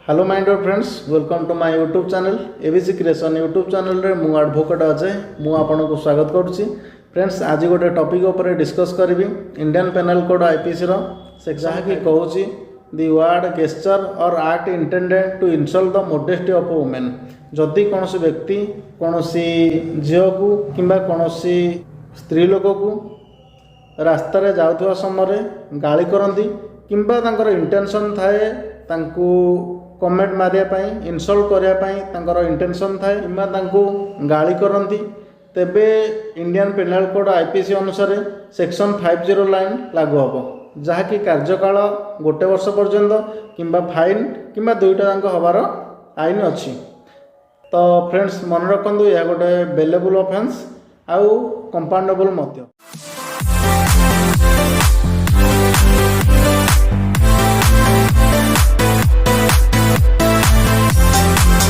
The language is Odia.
Hello, my dear friends, welcome to my YouTube channel, ABC Creation YouTube ଚ୍ୟାନେଲ୍ରେ ମୁଁ ଆଡ଼ଭୋକେଟ୍ ଅଜୟ, ମୁଁ ଆପଣଙ୍କୁ ସ୍ୱାଗତ କରୁଛି। ଫ୍ରେଣ୍ଡସ୍, ଆଜି ଗୋଟେ ଟପିକ୍ ଉପରେ ଡିସ୍କସ୍ କରିବି, ଇଣ୍ଡିଆନ୍ ପେନାଲ୍ କୋଡ଼୍ ଆଇପିସିର ସେ ଯାହାକି କହୁଛି, the word, gesture or act intended to insult the modesty of women. ଯଦି କୌଣସି ବ୍ୟକ୍ତି କୌଣସି ଝିଅକୁ କିମ୍ବା କୌଣସି ସ୍ତ୍ରୀ ଲୋକକୁ ରାସ୍ତାରେ ଯାଉଥିବା ସମୟରେ ଗାଳି କରନ୍ତି କିମ୍ବା ତାଙ୍କର ଇଣ୍ଟେନସନ୍ ଥାଏ ତାଙ୍କୁ କମେଣ୍ଟ ମାରିବା ପାଇଁ, ଇନସଲ୍ଟ କରିବା ପାଇଁ ତାଙ୍କର ଇଣ୍ଟେନସନ୍ ଥାଏ କିମ୍ବା ତାଙ୍କୁ ଗାଳି କରନ୍ତି, ତେବେ ଇଣ୍ଡିଆନ୍ ପେନାଲ୍ କୋଡ଼୍ ଆଇପିସି ଅନୁସାରେ ସେକ୍ସନ୍ 509 ଲାଗୁ ହେବ, ଯାହାକି କାର୍ଯ୍ୟକାଳ ଗୋଟେ ବର୍ଷ ପର୍ଯ୍ୟନ୍ତ କିମ୍ବା ଫାଇନ୍ କିମ୍ବା ଦୁଇଟା ଯାକ ହେବାର ଆଇନ ଅଛି। ତ ଫ୍ରେଣ୍ଡସ୍, ମନେ ରଖନ୍ତୁ, ଏହା ଗୋଟେ ବେଲେବୁଲ୍ ଅଫେନ୍ସ ଆଉ କମ୍ପାଉଣ୍ଡେବଲ୍ ମଧ୍ୟ।